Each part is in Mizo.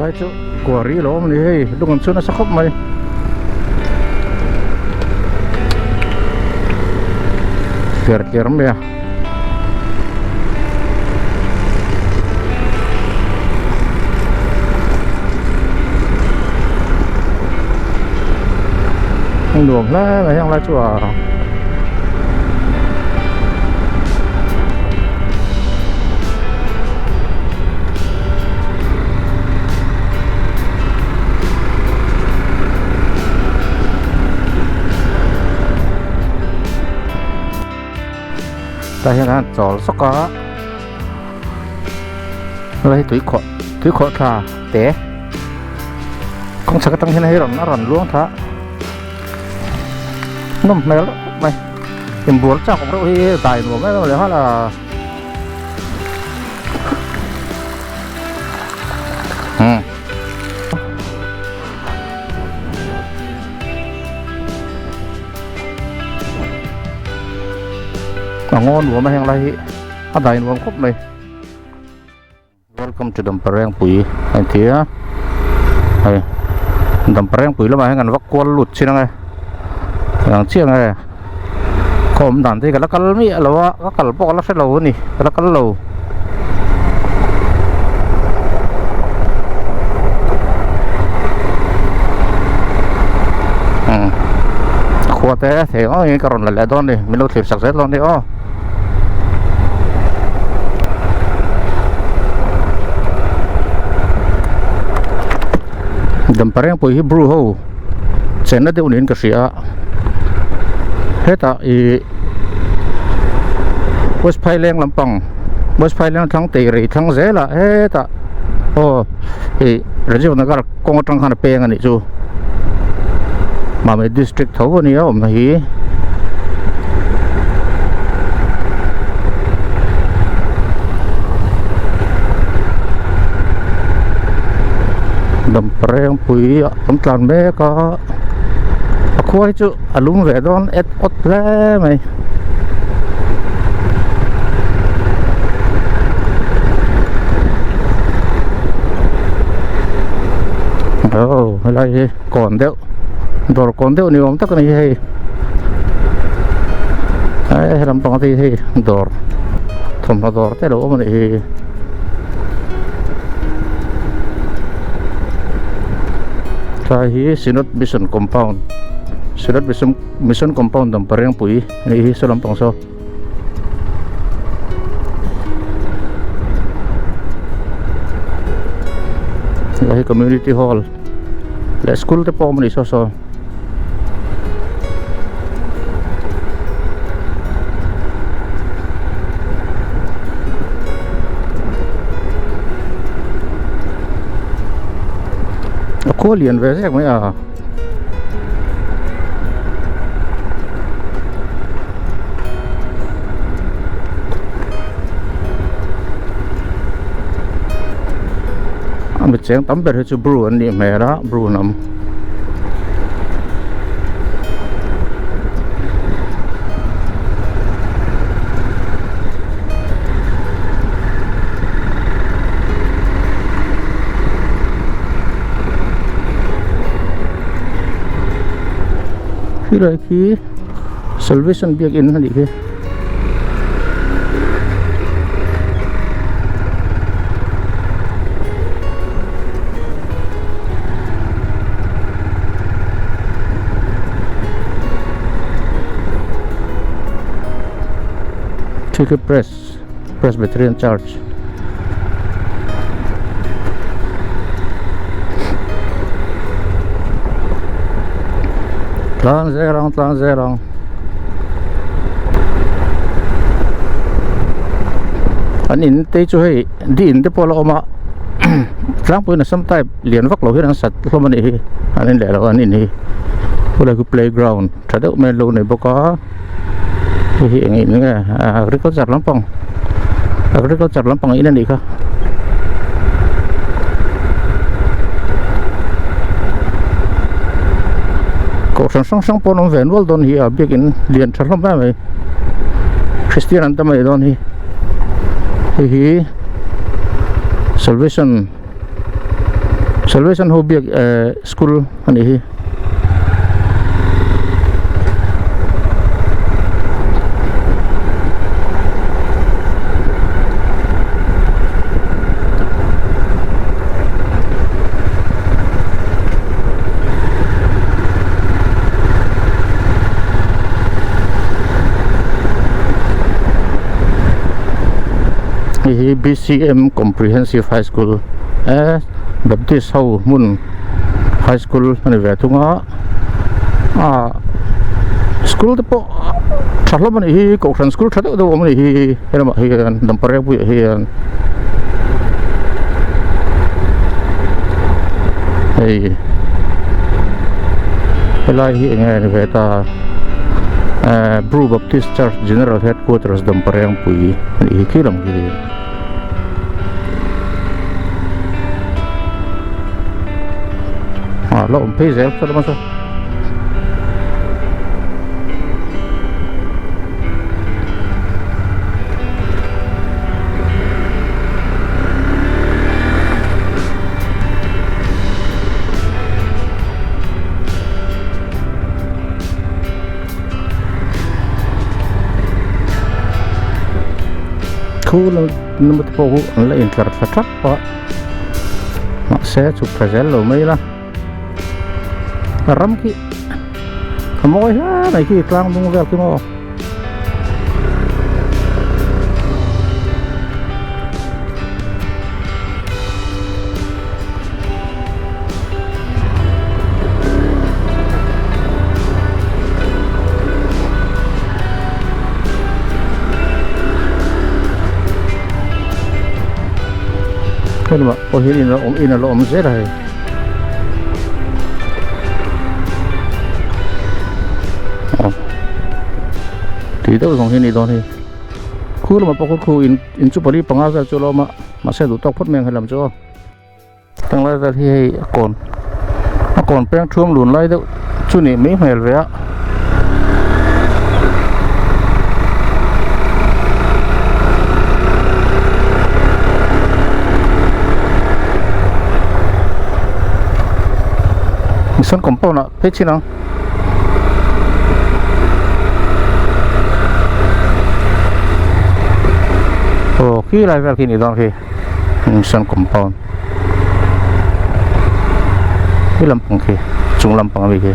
Tlai chu quarry lo awm a ni hei lung an chhun nasa khawp mai. Tler tler mai a. Nuam hle mai heng lai chu a. Tah hian an chawl sawk a helai hi tui khawh tui khawh thla te kawng chhak atang hian hei rawn a rawn luang thla a nawm hmel reuh khawp mai inbual chak awm reuh hi dai nuam em em leh nghal a. A ngaw nuam a heng lai hi a dai nuam khawp mai welcome to Damparengpui a inti a hei Damparengpui lamah hian kan vak kual lut chin ang e eng chiah nge khaw awm dan te hi ka la kal miah lo a ka kal pawh ka la hre lo a ni ka la kal lo. Khua te thei ang angin ka rawn la leh dawn a ni min lo thlir sak zel dawn a ni aw. Dampareng pawh hi bru ho chenna deuh niin ka hria a hetah ih West Phaileng lampang West Phaileng thlang teirei thlang zelah hetah aw ih Rajiv Nagar kawng atang khan a peng a nih chu Mamit district tho a nia awmna hi. Damparengpui ah kan tlan mek a a khua hi chu a lum ve dawn et awt hle mai. Aw helai hi kawn deuh dawr kawn deuh ni awm tak a ni hei he lampang te hi hei dawr thawmhnaw dawr te a lo awm a nih hi. Tlai hi Synod Mission Compound Synod Mission Mission Compound Damparengpui a nih hi saw lampang saw. Helai hi Community Hall leh school te pawh a awm a nih saw saw. A khua lian ve zek mai a. A mi cheng tam ber hi chu bru an nih hmel a bru hnam. Khilai khi Salvation biakinn a nih khi. Khi khi press Presbyterian Church. Tlang zel ang tlang zel ang. An in te chu hei di in te pawh a la awm a tlangpuiin a sam type lian vak lo hian an sat hlawm a nih hi an in leh lo an in hi khulai khu playground tha deuh mai an lo nei bawk a hei hi eng in nge agriculture lampang agriculture lampang in a nih kha. Kohhran hrang hrang pawh an awm ve nual dawn hi a biakin lian tha hlawm em mai Christian an tam a nih dawn hi hei hi Salvation. Salvation ho biak eh school a nih hi. Hei hi B_C_M Comprehensive High School eh Baptist ho hmun High School a ni ve thung a ah school te pawh tha hlawm a nih hi kohhran school tha deuh deuh a awm a nih hi helamah hian Dampareng puiah hian hei helai hi eng nge ni ve ta eh Bru Baptist Church General Headquarters Dampareng pui a nih hi khi lam khi. Ah la awm phei zel saw lam a saw. Thu lam te pawh hi an la intlar thla thap a mahse chhuk thla zel lo mai ila ram khi a mawi hle mai khi tlang dung vel khi maw. Hemi pawh hian in a awm in a la awm zel a hei. Aw tui deuh zawng hi a nih dawn hei khu lamah pawh khu in in chu pali panga vel chu a la awm a mahse duh tawk phawt mai ang helam chu aw. Tanglai vel hi hei a kawn a kawn peng thuam lun lai deuh chu nih mai hmel ve a. Mission compound ah phei chin ang. Aw khi lai vel khi ni dawn khi. Mission compound he lampang khi chung lampang ami khi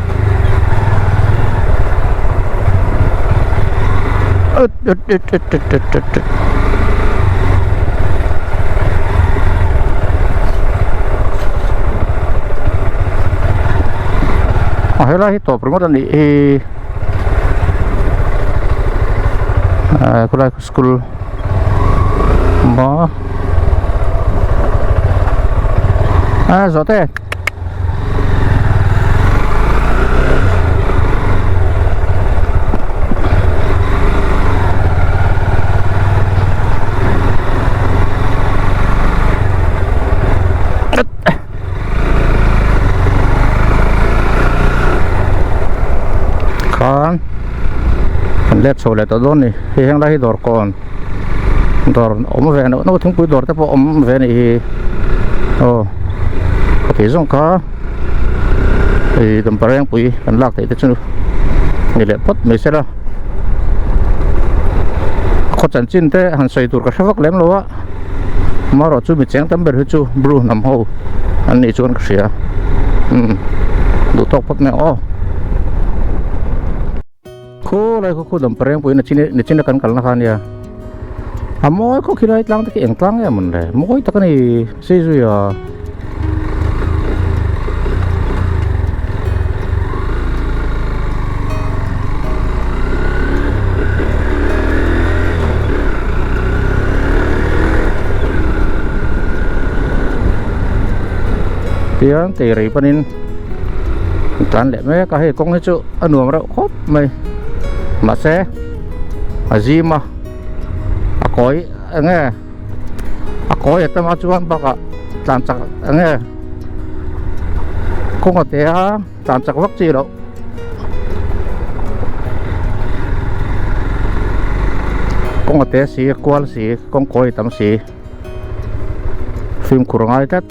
ët ët ët ët ët ët ët ët a helai hi tawp ringawt a nih hi ah khulai school maw a zawh te khan kan let chho leh tawh dawn a ni hei heng lai hi dawr kawn dawr awm ve neuh neuh thingpui dawr te pawh awm ve a nih hi aw ka tih zawng kha hei damparengpui kan lak theih te chu ni leh phawt mai se la khaw chanchin te han sawi tur ka hre vak lem lo a. Amaherawh chu mi cheng tam ber hi chu Bru hnam ho an nih chuan ka hria umm duh tawk phawt mai ang aw. Khulai khaw khu dam pareng pawhin a chin nichin a kan kalna kha ania a mawi khawp khilai tlang te khi eng tlang nge mawn le mawi tak a ni sei zui a. Tiang tei rei panin an tlan leh mek a hei kawng hi chu a nuam reuh khawp mai mahse a zim a a kawi eng nge. A kawi a tama chuan bakah tlan chak eng nge kawng a te a tlan chak vak chi loh kawng a te si a kual si kawng kawi a tam si fimkhur a ngai tlat.